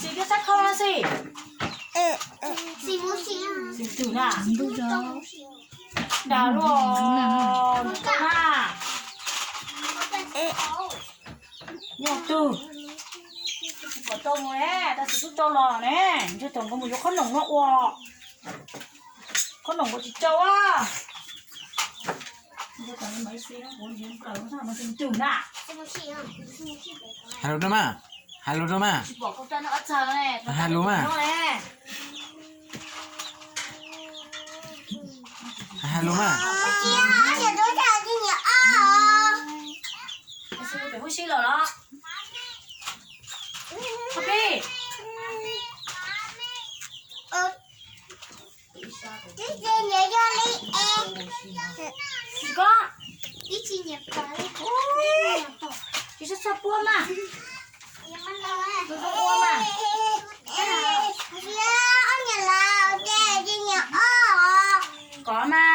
Xis thiab sab khau no xis. Xis twg na? Dag luaj na. Yog tug. Tsis pom tau mus ne, tau xis tub rau los ne, ntshe thaum nkaus mus yuav qhob noom no ua. Qhob noom nkaus tsis rau a. Hais lus rau mas, hais lus rau mas, hais lus mas, hais lus mas. Tsis koj, tsis txhob txhawj puab mas. Tus zoo ua mas. Kov mas.